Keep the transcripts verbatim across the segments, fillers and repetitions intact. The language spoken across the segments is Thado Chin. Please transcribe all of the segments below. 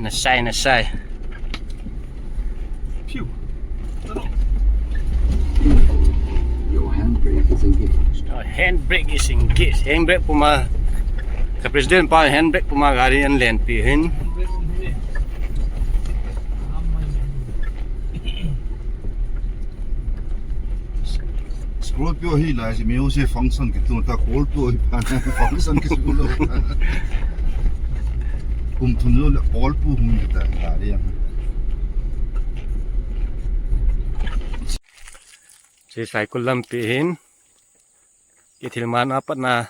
Nasai, nasai. Phew. Your handbrake is engaged. Your handbrake is engaged. Handbrake puma. Ka president pa handbrake puma gari ahin lenpi hin. Scorpio hi lai si, music function kitu ta, Scorpio hi pa function kitu lo. Kum thum lo le Scorpio hung kita la le yang. Chi Saikul lampi hin. Kithilman a patna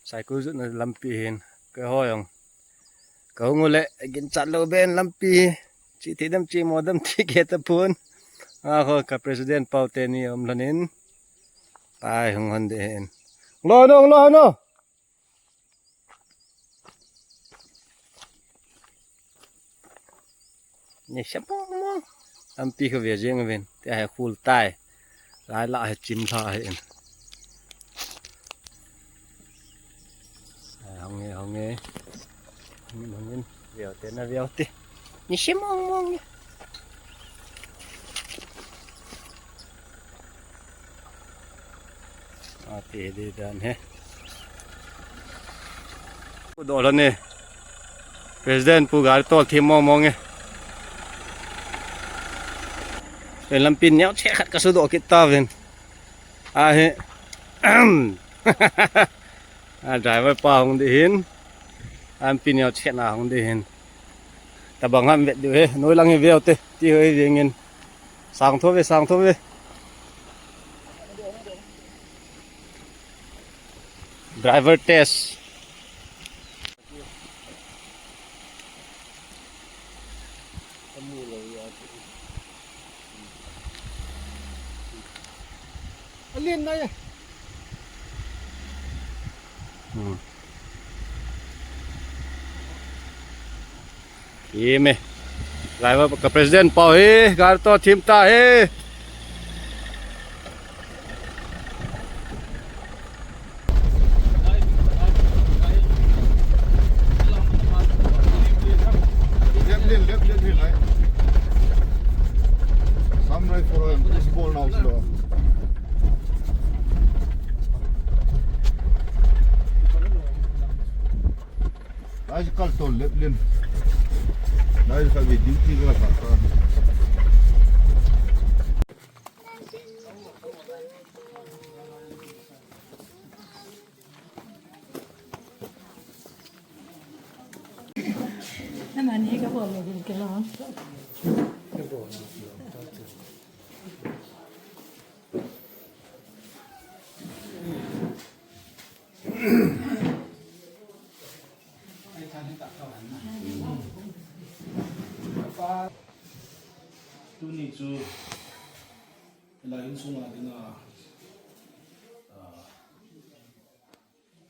Saikul jutna lampi hin. Keiho jong. Kahung u le, ginchat lou ben lampi. Chi thei dem, chi mo dem, ti kei tapon. A ho, ka president pau teni um lhonin. Pai hung hon ding hin. Lo no, lo no. Ni se mong mong. Lampi kho ve jeng ven. Ti a hi khul tai. Lai la hi chim tha hi in. Ai, hong e, hong e. Hong in, hong in. Veu te na veu te. Ni se mong mong ni. Ati di dan he. Ku do lo ni. President pu gari tol thim mong mong e. Pen lampi neo che khat ka su do kit ta ven. A he. A driver pa hung di hin. Lampi neo che na hung di hin. Tabang ham vet diu he. Noi lang hi veu te. Ti hoi vengin. Sang tho ve, sang tho ve. Driver test. Alin na ye. Hmm. Ime. Driver ka president pau hi, gari to thim ta hi. Left lane, left lane, left lane. Samrai for a small house lo. Lai kal to left lane. Lai sa video ti ga sa ta. Nani ka bol le ke lo. Tuni chu hilai insunga dinga, ah,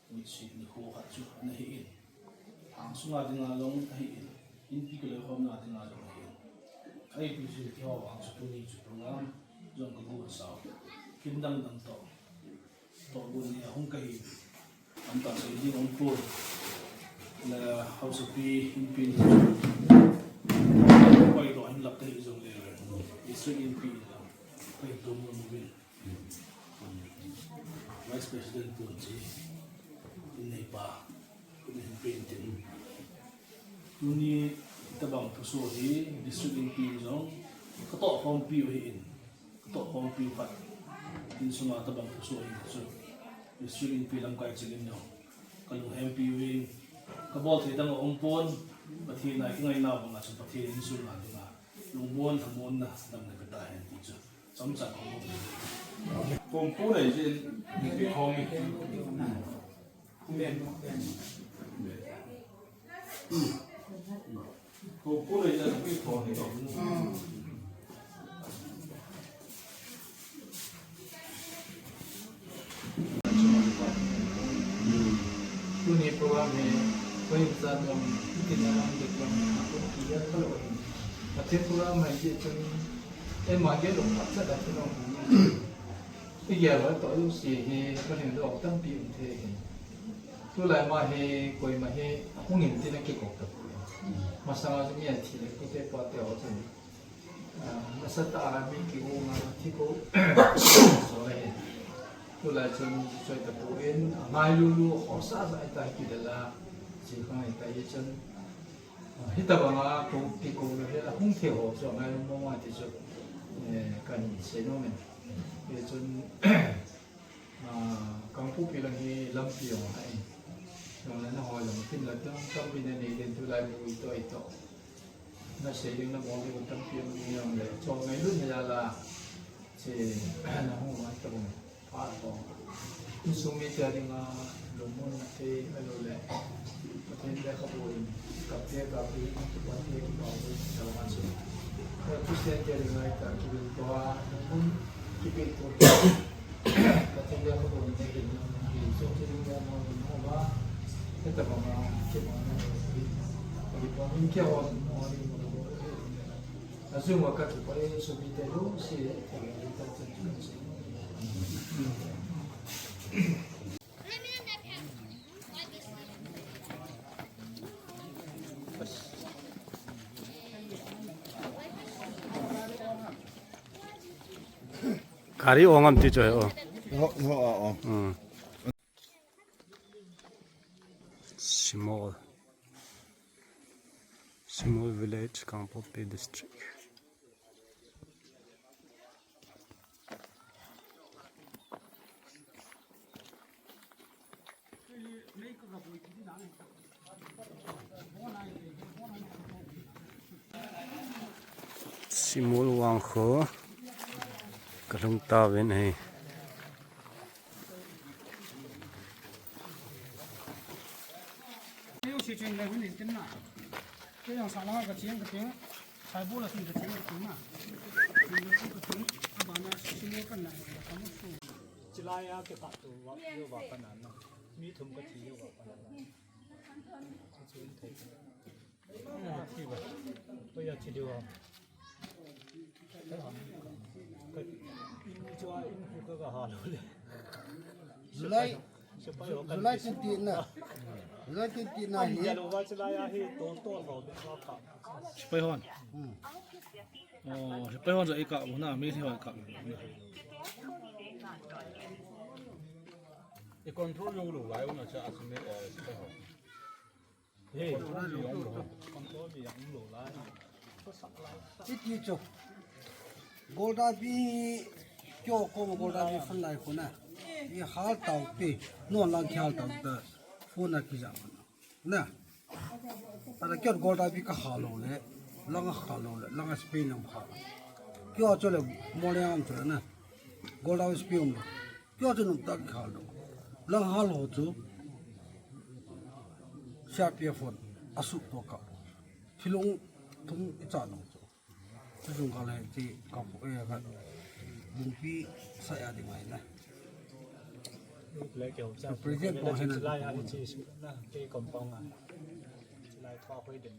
Mitsi nikho khat chu ana hi in. Lhang sunga dinga jong ahi in. Inpi kiloikhomna dinga jong ahi in. Ahi pi chu keiho vang chu tuni chu program jong ka gon sao. Kin dang dang toh. Toh gon ni ahung kahi. Amta sei ding um pon. La hausapi inpi ni chu. Koi toh hin lap te hi jong le. District inpi ni jong. Koi toh mo mo bin. Vice President pon chi, in nei pa, kun hin pen tin. Tuni tabang thuso hi, District Inpi jong, ka toh khompi u hi in, ka toh khompi u khat, insunga tabang thuso hi chu, District Inpi lamkai chilin jong, ka lunghempi u in, ka bol thei dang a um pon, Pathen a kingaina banga chu Pathen insunga dinga, lungmon, lhamonna, damna ka ta hen ti chu. Chomcha khom. Kum pu nei jin, ni pi khom ni. Kum pu nei jin, ni pi khom ni. Tuni program hi, koi sa dong, itin na lang dik lang, aku kiya kalo. Ati program hi, itin, eh, magi lo, patsa da tu long. Igel va toh jouse hi, Pathen dou tampi um thei hi. Tulai ma hi, koima hi, ahung in tin akikop tapoi. Masanga chu mi athi le, pute pate ho chun. Ah, nasatah a mi kigong a thi ko. So le. Tulai chun choi tapon, angailu lu ho sasa ita kidala. Chi khang ita hi chun. Ah, hitabanga ko kiko le la hung the ho chu angailu mo ma ti chu. Eh, kan sei nom e. Hichun Ah, Kangpokpi lang hi lampi jong ahi. Jong le nangho jong tin la tam, tampi nanei den, tulai bu ito ito. Nasei ding nabol ding tampi jong nei jong le. Chol ngailut na jal a. Che, nahung mai tabang. Phat bang. Insung mite dinga lungmonna thei ahilou le. Pathen lekhabu in, kapte kapi, kipatna kipah in, Christian te dinga ita kivilto a, lungmon kivilto. Pathen lekhabu in, nekin, kivilto, kiding mo mo mo ba. Hitabanga, kibang mo, kibang in kihon mo, mo. Asunga kakipah e, sumite jouse, kibang in ta chan chan. Gari ong am ti chu he o. Ho, ho, o, o. Hmm. Simol. Simol village, Kangpokpi district. Simol vangkho kalhung tauvin ahi. Chilai a kikah tu va, yo va pa na na. Mi thum kathi yo va pa na na. Chi thei. Oi ya chi diu va. Ka, in chu a in khu ka ka ha lo le. July, July twenty na. July twenty na hi. Yalo va chilai a hi to to lo de va ka. Sipai hon. Hmm. Oh, sipai hon ja i ka bu na, mi si hon ka bu na. I control jong lo lai u na cha a si me, eh, sipai hon. Hiti chu. Goldabi kyo ko Goldabi fan lai ko na. I hal tau te. No lang ki hal tau ta. Phone a ki ja. Na. Ala kyo Goldabi ka hal lo le. Lang hal lo le. Lang Spain lang hal. Kyo chu le mo le ang chu le na. Goldabi Spain lo. Kyo chu nung tak khal do. Lang hal ho chu. C R P F hon. Asu to ka. Thilung thum i cha nung chu. Chu jung ka le ti ka pu e ka. Bungpi sa ya ding mai na. Represent po hen. Lai a chi su na ke compound a. Lai thwa khoi den.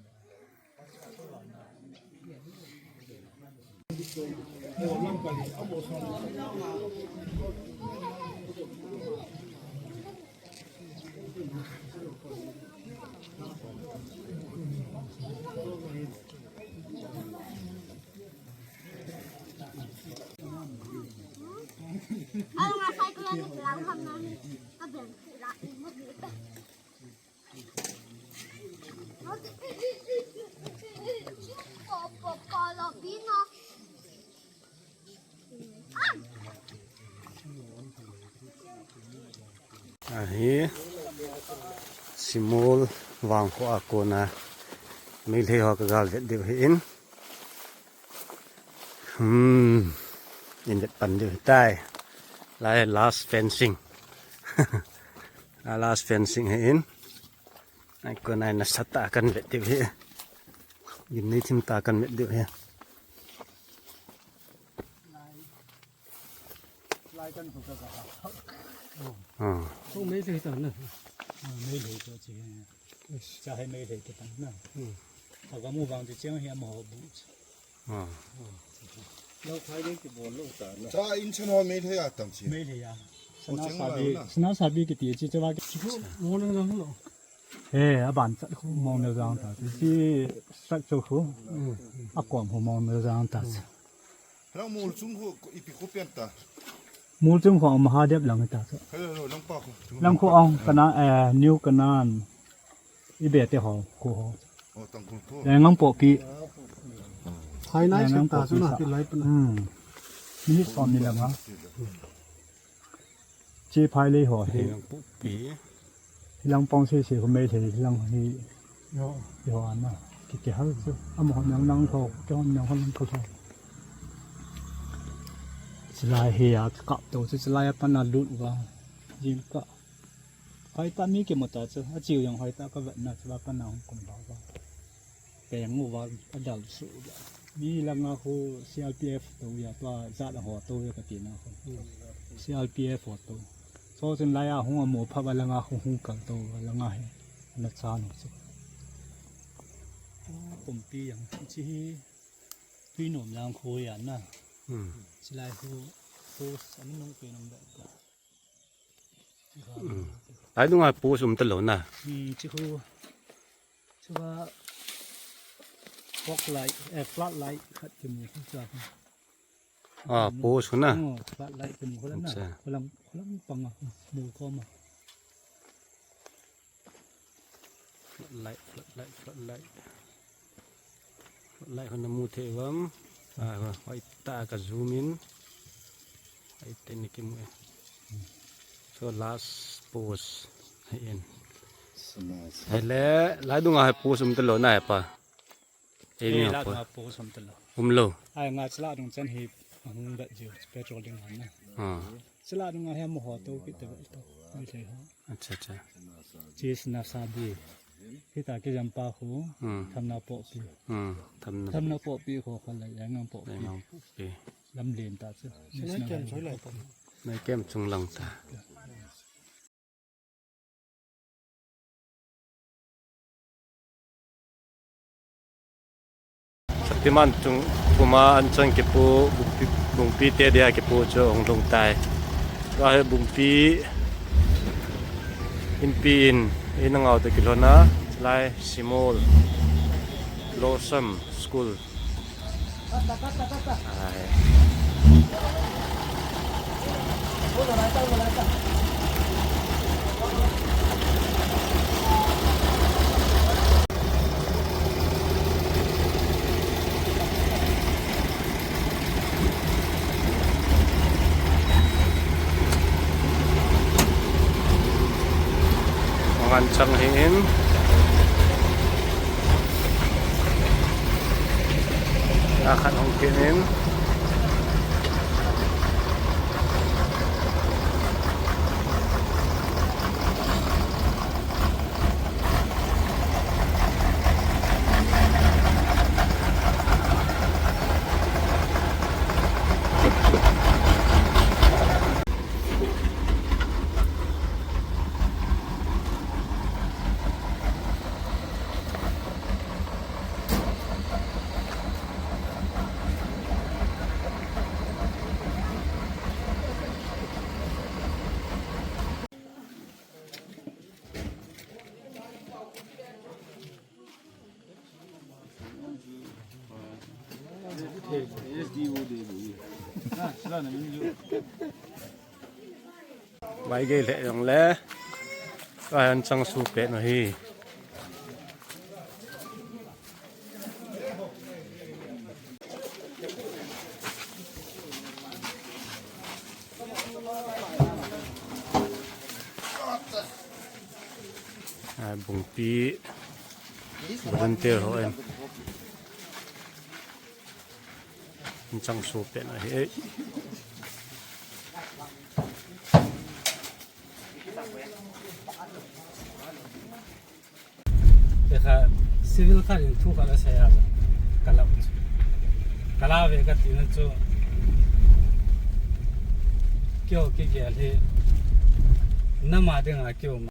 Ahi, Simol vangkho a kona Meitei ho ka gal vet diu ahi in. Hmm. In vet pan diu ahitai. Lai last fencing. A last fencing ahi in. Ai ko nai nasatah a kan vet diu ahi. Gimnei thim tah a kan vet diu ahi. Lai kan ko ka ka. Ah. Ko Meitei ta na. Ah, Meitei to chi. Cha hai Meitei ta na. Hmm. Aga mu bang chi chiang hi ama ho bu. Ah. Lo khai de ki bol lo ta na. Cha in chan ho Meitei a tam chi. Meitei a. Sana sabi, sana sabi kiti chi cha ba ki. Mo na na lo. He, aban chat khu mong na jang ta. Chi structure khu. Akom khu mong na jang ta. Lang mol chung khu ipi khu pen ta. Mol chung khu Mahadev lang ta. Hello, lang pa khu. Lang khu ong kana, eh, New Kanan. Ibe te ho khu ho. Oh, tang khu khu. Yang ang po ki. Hai nai yang ang ta po su ki na sa. Ki lai pa na. Hmm. Ni som ni lang ha. Chi phai lei ho hi. Hilang pong sese khu mei thei hilang hi. Yo. Yo ana. Ki ke hal chu. Amo nang nang tho. Ke hon nang hon ko tho. Chilai hi a kap to chu chilai a pan a lut va. Jing ka. Hoi ta mi ke mo ta chu. A chiu yang hoi ta ka vet na chu va pan a hong kum ba va. Peng uva adal su uva. Mi langa khu C R P F to ya tua jat a ho to ya kati na khu. C R P F ho to. So chun lai a hung amo pha va langa khu hung kal to va langa he. Na cha no chu. Pumpi yang chi hi. Tui nom lang khu ya na. Hmm. Chilai khu khu an nung pe nung da. Lai dunga post um talou na. Hmm, chi khu. Chu va fog light, eh, flood light khat kimu khu cha khu. Ah, post khu na. Oh, flood light kimu khu la na. Acha. Khu lang, khu lang pang a, mu ko ma. Flood light, flood light, flood light. Lai hon na mu thei uvam. Ah, hoi ta ka zoom in. Hoi te ni kimu e. So last post. Hei in. Hei le, lai dunga hei post um talou na hei pa. Ei ni la pa. Dunga post um talou. Um lou. Ai nga chila dung chan hi hung da jiu petrol ding han na. Ah. Chila dunga hei mo ho to ki te to. Ni thei ho. Acha, acha. Cheese na sabi. Hita kijam pa khu. Hmm. Thamna popi. Hmm. Thamna. Thamna popi khu kha la yang ang popi. Yang ang popi. Lam len ta chu. Nai kem choi lai pa. Nai kem chung lang ta. Shaktiman chung puma an chang kipu, Bungpi, Bungpi te dia kipu chu hung lhung tai. Tua hi Bungpi Inpi in, in angau te kilhona, lai Simol Blossom School. Ngan chang hi in. Nga khat hong kin in. Vai gei lheh jong le, ka han chang su pet nahi. A, Bungpi volunteer ho in chang su pet nahi. Te kha civil khat in thu khat asei a, ka lau chu. Ka lau ve ka tina chu. Kio kigel hi. Nama dinga kio